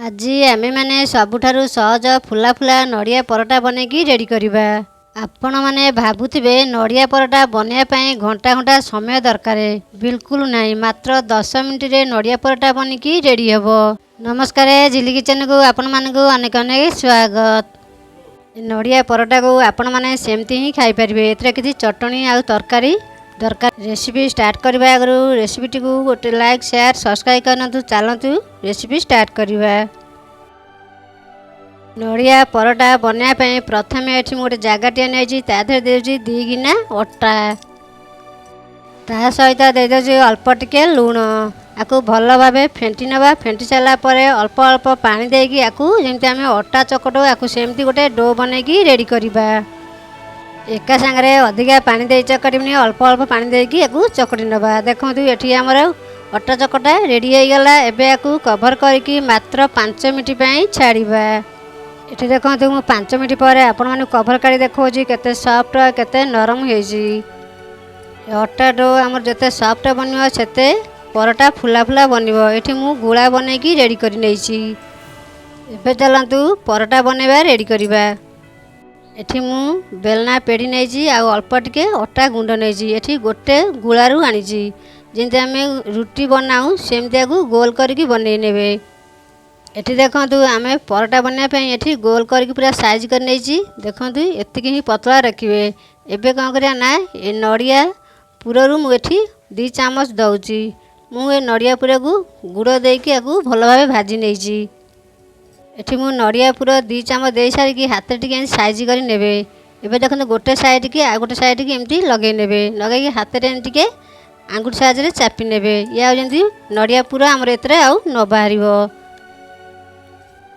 ଆଜି ଆମେମାନେ ସବୁଠାରୁ ସହଜ ଫୁଲା ଫୁଲା ନଡ଼ିଆ ପରଟା ବନେଇକି ରେଡ଼ି କରିବା। ଆପଣମାନେ ଭାବୁଥିବେ, ନଡ଼ିଆ ପରଟା ବନେଇବା ପାଇଁ ଘଣ୍ଟା ଘଣ୍ଟା ସମୟ ଦରକାର। ବିଲକୁଲ ନାହିଁ, ମାତ୍ର 10 ମିନିଟରେ ନଡ଼ିଆ ପରଟା ବନିକି ରେଡ଼ି ହେବ। ନମସ୍କାର, ଝିଲି କିଚେନକୁ ଆପଣମାନଙ୍କୁ ଅନେକ ଅନେକ ସ୍ୱାଗତ। ନଡ଼ିଆ ପରଟାକୁ ଆପଣମାନେ ସେମିତି ହିଁ ଖାଇପାରିବେ, ଏଥିରେ କିଛି ଚଟଣି ଆଉ ତରକାରୀ ଦରକାର। ରେସିପି ଷ୍ଟାର୍ଟ କରିବା ଆଗରୁ ରେସିପିଟିକୁ ଗୋଟେ ଲାଇକ୍, ସେୟାର, ସବସ୍କ୍ରାଇବ୍ କରିନିଅନ୍ତୁ। ଚାଲନ୍ତୁ, ରେସିପି ଷ୍ଟାର୍ଟ କରିବା। ନଡ଼ିଆ ପରଟା ବନେଇବା ପାଇଁ ପ୍ରଥମେ ଏଠି ମୁଁ ଗୋଟେ ଜାଗାଟିଏ ନେଇଛି। ତା ଦେହରେ ଦେଉଛି 2 ଗିନା ଅଟା, ତା ସହିତ ଦେଇଦେଉଛି ଅଳ୍ପ ଟିକେ ଲୁଣ। ଆକୁ ଭଲ ଭାବେ ଫେଣ୍ଟି ନେବା। ଫେଣ୍ଟି ସାରିଲା ପରେ ଅଳ୍ପ ଅଳ୍ପ ପାଣି ଦେଇକି ଆକୁ ଯେମିତି ଆମେ ଅଟା ଚକଟୁ, ଆକୁ ସେମିତି ଗୋଟେ do ବନେଇକି ରେଡ଼ି କରିବା। ଏକା ସାଙ୍ଗରେ ଅଧିକା ପାଣି ଦେଇ ଚକଟିବନି, ଅଳ୍ପ ଅଳ୍ପ ପାଣି ଦେଇକି ଆକୁ ଚକଟି ନେବା। ଦେଖନ୍ତୁ, ଏଠି ଆମର ଅଟା ଚକଟା ରେଡ଼ି ହେଇଗଲା। ଏବେ ଆକୁ କଭର କରିକି ମାତ୍ର 5 ମିନିଟ୍ ପାଇଁ ଛାଡ଼ିବା। ଏଠି ଦେଖନ୍ତୁ, ମୁଁ 5 ମିନିଟ୍ ପରେ ଆପଣମାନଙ୍କୁ କଭର କାଢ଼ି ଦେଖାଉଛି, କେତେ ସଫ୍ଟ, କେତେ ନରମ ହେଇଛି। ଅଟା do ଆମର ଯେତେ ସଫ୍ଟ ବନିବ, ସେତେ ପରଟା ଫୁଲା ଫୁଲା ବନିବ। ଏଠି ମୁଁ ଗୁଳା ବନେଇକି ରେଡ଼ି କରି ନେଇଛି। ଏବେ ଚାଲନ୍ତୁ, ପରଟା ବନେଇବା ରେଡ଼ି କରିବା। ଏଠି ମୁଁ ବେଲନା ପେଡ଼ି ନେଇଛି ଆଉ ଅଳ୍ପ ଟିକେ ଅଟା ଗୁଣ୍ଡ ନେଇଛି। ଏଠି ଗୋଟେ ଗୁଳାରୁ ଆଣିଛି। ଯେମିତି ଆମେ ରୁଟି ବନାଉ, ସେମିତି ଆକୁ ଗୋଲ କରିକି ବନେଇ ନେବେ। ଏଠି ଦେଖନ୍ତୁ, ଆମେ ପରଟା ବନେଇବା ପାଇଁ ଏଠି ଗୋଲ କରିକି ପୁରା ସାଇଜ୍ କରି ନେଇଛି। ଦେଖନ୍ତୁ, ଏତିକି ହିଁ ପତଳା ରଖିବେ। ଏବେ କ'ଣ କରିବା ନା, ଏ ନଡ଼ିଆ ପୁରରୁ ମୁଁ ଏଠି 2 ଚାମଚ ଦେଉଛି। ମୁଁ ଏ ନଡ଼ିଆ ପୁରକୁ ଗୁଡ଼ ଦେଇକି ଆକୁ ଭଲ ଭାବେ ଭାଜି ନେଇଛି। ଏଠି ମୁଁ ନଡ଼ିଆ ପୁର 2 ଚାମଚ ଦେଇ ସାରିକି ହାତରେ ଟିକେ ଏମିତି ସାଇଜ୍ କରି ନେବେ। ଏବେ ଦେଖନ୍ତୁ, ଗୋଟେ ସାଇଡ଼୍ ଆଉ ଗୋଟେ ସାଇଡ଼୍ ଏମିତି ଲଗେଇ ନେବେ। ଲଗେଇକି ହାତରେ ଏମିତି ଟିକେ ଆଙ୍ଗୁଠି ସାହାଯ୍ୟରେ ଚାପି ନେବେ ଇଏ, ଆଉ ଯେମିତି ନଡ଼ିଆ ପୁର ଆମର ଏଥିରେ ଆଉ ନ ବାହାରିବ।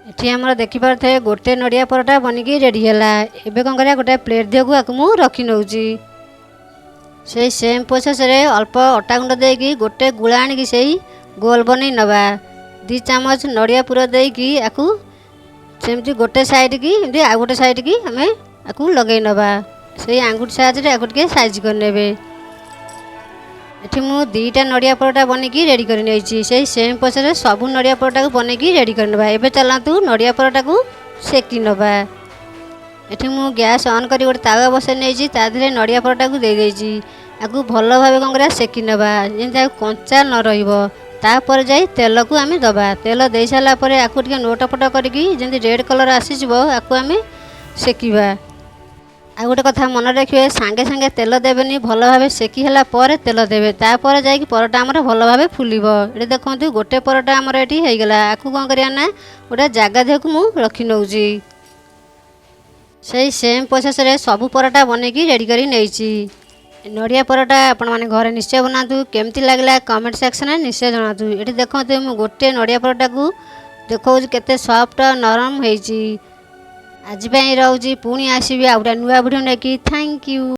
ଏଠି ଆମର ଦେଖିପାରୁଥିବେ, ଗୋଟେ ନଡ଼ିଆ ପରଟା ବନିକି ରେଡ଼ି ହେଲା। ଏବେ କ'ଣ କରିବା? ଗୋଟେ ପ୍ଲେଟ୍ ଦିହକୁ ଆକୁ ମୁଁ ରଖି ନେଉଛି। ସେଇ ସେମ୍ ପ୍ରୋସେସ୍ରେ ଅଳ୍ପ ଅଟା ଗୁଣ୍ଡ ଦେଇକି ଗୋଟେ ଗୁଳା ଆଣିକି ସେଇ ଗୋଲ ବନେଇ ନେବା। 2 ଚାମଚ ନଡ଼ିଆ ପୁର ଦେଇକି ଆକୁ ସେମିତି ଗୋଟେ ସାଇଡ଼୍ ଏମିତି ଆଉ ଗୋଟେ ସାଇଡ଼୍ ଆମେ ଆକୁ ଲଗେଇ ନେବା। ସେଇ ଆଙ୍ଗୁଠି ସାହାଯ୍ୟରେ ଆକୁ ଟିକେ ସାଇଜ୍ କରିନେବେ। ଏଠି ମୁଁ ଦୁଇଟା ନଡ଼ିଆ ପରଟା ବନେଇକି ରେଡ଼ି କରି ନେଇଛି। ସେଇ ସେମ୍ ପ୍ରୋସେସ୍ରେ ସବୁ ନଡ଼ିଆ ପରଟାକୁ ବନେଇକି ରେଡ଼ି କରିନେବା। ଏବେ ଚାଲନ୍ତୁ, ନଡ଼ିଆ ପରଟାକୁ ସେକି ନେବା। ଏଠି ମୁଁ ଗ୍ୟାସ୍ ଅନ୍ କରି ଗୋଟେ ତାୱା ବସାଇ ନେଇଛି। ତା ଦେହରେ ନଡ଼ିଆ ପରଟାକୁ ଦେଇଦେଇଛି। ଆକୁ ଭଲ ଭାବେ କ'ଣ କରିବା, ସେକି ନେବା, ଯେମିତି ଆଉ କଞ୍ଚା ନ ରହିବ। ତାପରେ ଯାଇ ତେଲକୁ ଆମେ ଦେବା। ତେଲ ଦେଇ ସାରିଲା ପରେ ଆକୁ ଟିକେ ନୋଟ ପଟ କରିକି ଯେମିତି ରେଡ଼୍ କଲର୍ ଆସିଯିବ, ଆକୁ ଆମେ ସେକିବା। ଆଉ ଗୋଟେ କଥା ମନେ ରଖିବେ, ସାଙ୍ଗେ ସାଙ୍ଗେ ତେଲ ଦେବେନି। ଭଲ ଭାବେ ସେକି ହେଲା ପରେ ତେଲ ଦେବେ, ତାପରେ ଯାଇକି ପରଟା ଆମର ଭଲ ଭାବେ ଫୁଲିବ। ଏଠି ଦେଖନ୍ତୁ, ଗୋଟେ ପରଟା ଆମର ଏଠି ହେଇଗଲା। ଆକୁ କ'ଣ କରିବା ନା, ଗୋଟେ ଜାଗା ଦେହକୁ ମୁଁ ରଖି ନେଉଛି। ସେଇ ସେମ୍ ପ୍ରୋସେସ୍ରେ ସବୁ ପରଟା ବନେଇକି ରେଡ଼ି କରି ନେଇଛି। ନଡ଼ିଆ ପରଟା ଆପଣମାନେ ଘରେ ନିଶ୍ଚୟ ବନାନ୍ତୁ। କେମିତି ଲାଗିଲା, କମେଣ୍ଟ ସେକ୍ସନରେ ନିଶ୍ଚୟ ଜଣାନ୍ତୁ। ଏଠି ଦେଖନ୍ତୁ, ମୁଁ ଗୋଟେ ନଡ଼ିଆ ପରଟାକୁ ଦେଖାଉଛି, କେତେ ସଫ୍ଟ ନରମ ହେଇଛି। ଆଜି ପାଇଁ ରହୁଛି, ପୁଣି ଆସିବି ଆଉ ଗୋଟେ ନୂଆ ଭିଡ଼ିଓ ନେଇକି। Thank you.